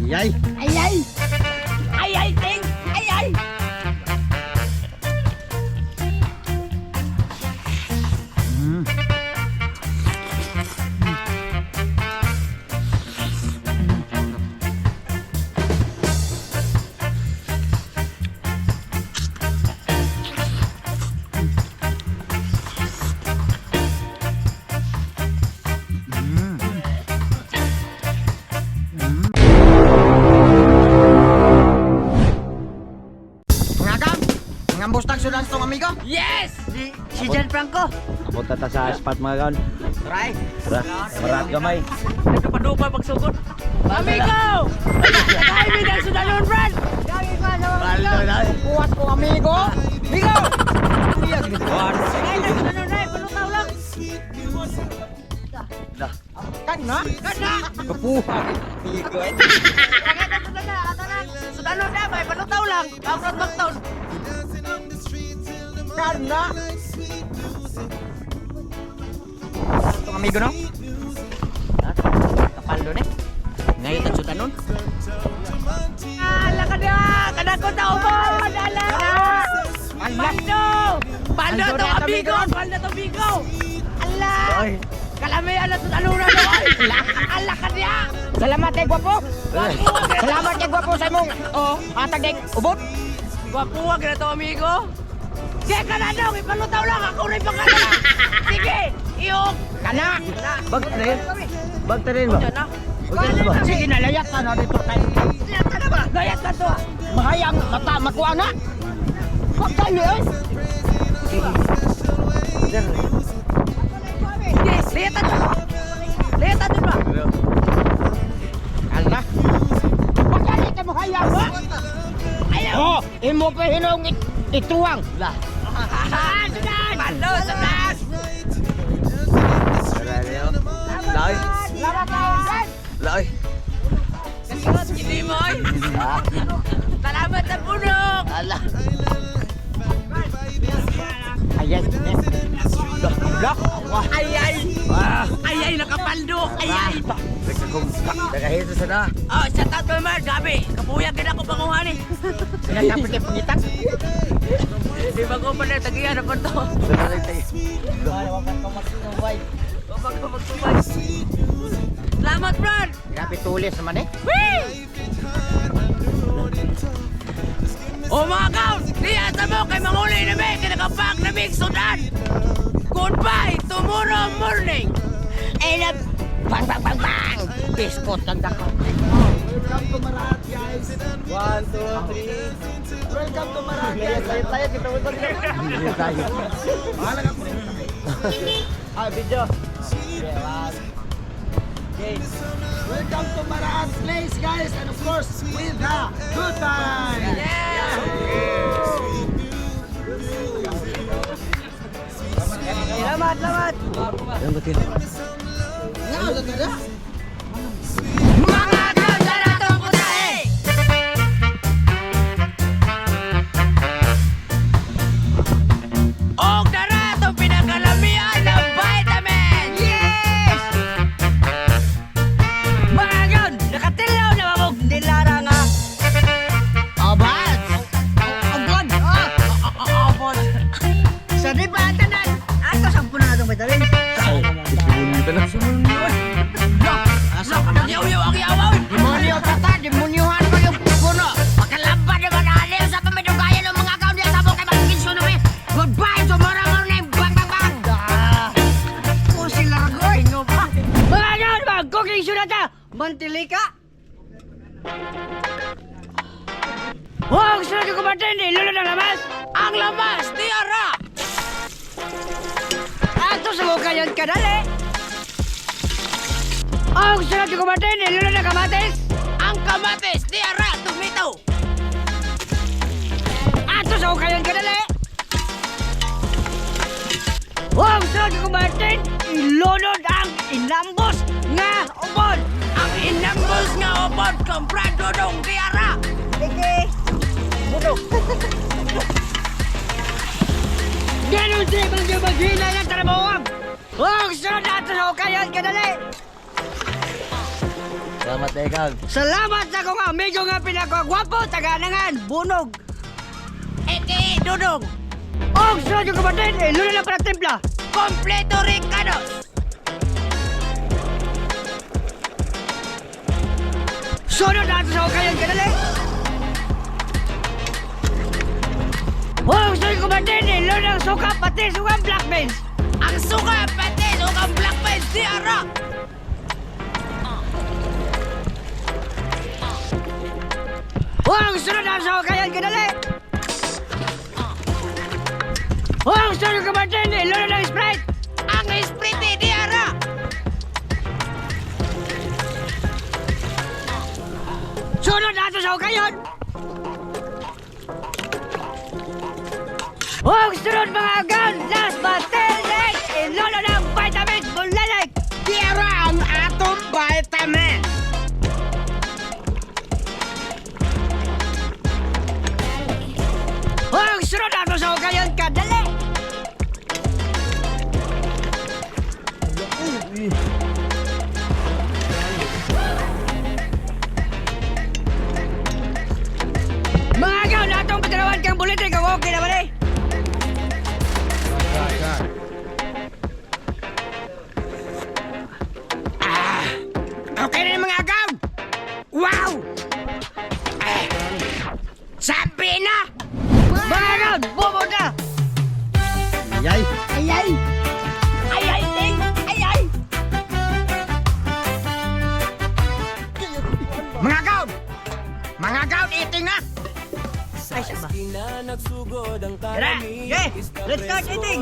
Ay, Ay ay! Ay ay ting! Ay ay! Mga kam, mga bustag sudan tong amigo. Yes! Si John Franco. Punta ta sa spot, mga kaon. Try. Tara, marat gamay. Nagkapadupa pagsugod. Amigo! Ay, may dahil sudanon, Brad! Puwas ko, amigo. Amigo. Ay, sudanon, Brad! Palutaw lang! Kan na? Kan na! Kapuha. Amigo. Eh. Sudanon na, may palutaw lang! Bagrot magtaon! Kan na? Tong amigo no? Kapalo ni. Ngayon ang sudanon. Ala ka na! Kanako ta ubod! Ala! Ala. Pando! Pando Pando to na, amigo! amigo. Pando to amigo! Ala! Kalamian na sudanon na to! Ala ka niya! Salamat kay gwapo. Salamat kay gwapo sa imong oh, hatag dek ubod. Gwapuwag na to, amigo! Sige ka na dong! Ipalutaw lang! Ako na ipagkala! Sige! Iyok! Kana. Bag ta rin. Bag ta rin ba? Diyan na! Sige nalayat na na dito tayo. Gayat ka to ah! Mahayang mata makuha na. Pagkali eh. Sige! Liyatan to! Liyatan to ba? Ala. Pagkali ka mahayang ba? Ayaw! Oh, imo pa hinong ituwang. Ah, sudan! Pando! Sudan! Tara niyo. Laoy. Salamat kayo, friend. Laoy. Kasingot, hindi mo ay! Salamat sa punok! Ala. Ayan. Ala. Ay, ay! Ah. Ay, ay! Nakapaldo! Ay, ay! Nakahito sa na. Oh, shout out kay Mark! Gabi! Kapuyag din ako panguhan eh! Sinasapit kay pangitang. Di ba ko pala tagiyan na pa to? Tara tayo. Kapag ka magtubay. Salamat, Brad! Grabe tulis naman eh. Whee! O mga kaon, di asa mo kay manguli na may kinakapag na may sudan! Goodbye tomorrow morning! Ay na. Bang bang bang bang. Biskot ang dako. Welcome to Maraat, guys. 1 2 3. Welcome to Maraat, guys. Tayo tayo kita mo tayo. Bahala ka po. Ah, video. Welcome to Maraat place, guys. And of course, with the good time. Yeah! Salamat, salamat! Yan ba tin? Mga kaon, sana itong putahe! Og dara itong pinakalamian ng vitamin! Yes! Mga kaon, nakatilaw na mamog nilara nga. Abad. Abon! Abon! Sa di ba tanan? Ato sa puno na itong vitamins. Yaw-yaw ang yawaw! Demonyo kata, demonyohan ko yung puno. Pagkalaban naman aliw sa pamidugayan ng mga kaon niya sa mo kay magkikinso namin. Goodbye tomorrow morning. Bang bang bang. Pusil na ragoy! Mga kaon, mag-cooking show na ta! Mantilika! Huwag sunod ko kumatin, ilulo ng lamas! Ang lamas, tiara! Ato sa mukha yun kadali! Ang sunod ko kumatin, ilulo ng kamatis! Ang kamatis, tiara, tumitaw! Ato sa mukha yun kadali! Huwag sunod ko kumatin, ilunod ang inambos nga upod! Ang inambos nga upod, komprado dong tiara! Ganun di bang yung maghila ng trabaho? Huwag sunod natin ako kayo, kadali! Salamat ikaw. Salamat sa akong amigo nga pinakagwapo, taga-anangan, Bunog. Eke Dudong. Og sunod yung kapatid, ilunod ang panagtimpla. Kompleto Ricados. Sunod na sa kayon kadali. Og sunod yung kapatid, ilunod ang suka, pati suka black beans. Ang suka, patis, ug ang black beans di ara. Og sunod na sa kayon kadali. Og sunod yung kapatid, ilunod ang Sprite. Ang Sprite di ara. Sunod na sa kayon. Og sunod mga agaw, last but least, ilunod ang vitamins bulalek. Di ara ang atong vitamin. Og sunod na sa kayon kadali. Mga agaw, na atong patirawan kang bulitin kung okay na ba ni? Okay na yung mga agaw. Wow! Ah, sabi na! Mga agaw, bubo na! Yay! Ay, ay! Ay, ay, ting! Ay, ay! Mga agaw! Mga agaw, eating na! Ay, siya ba? Tara, okay, let's start eating!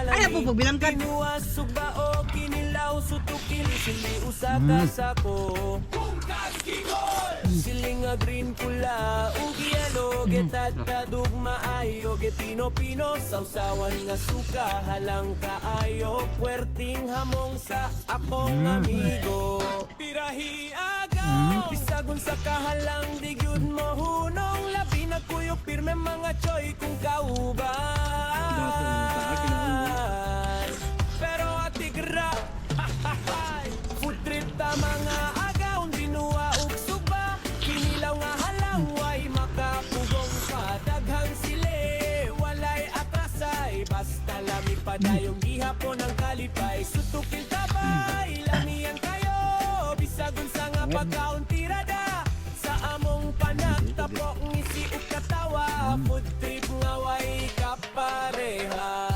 Ay, po, pagbilang ka. Siling nga green pula ug yellow getadtadug maayo getino-pino sawsawan nga suka halang kaayo puwerting hamong sa akong amigo pirahi agaw bisagon sa kahalang di gyud mo hunong labi na kuyog pirme mga choy kung kauban pero atigra. Food trip ta mga agaw dinuwa ug suba kinilaw nga halaway makapugong pa daghang sile walay atrasay basta lami padayong gihapon ang kalipay sutukil tabay lamian kayo bisag unsa nga pagkaon tirada sa among panagtapok ngisi ug katawa food trip nga way kapareha.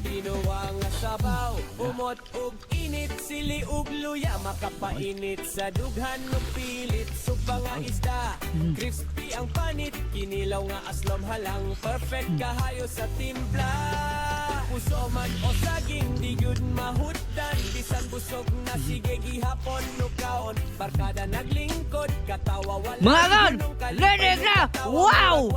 Ginawa nga sabaw, umot ug init, sili ug luya, makapainit sa dughan ug pilit, supa nga isda, crispy ang panit, kinilaw nga aslom halang, perfect kahayo sa timpla. Puso man o saging, di gyud mahutdan, bisan busog na sige gihapon no kaon, barkada naglingkod, katawa wala. Mga agaw, ready na! Wow!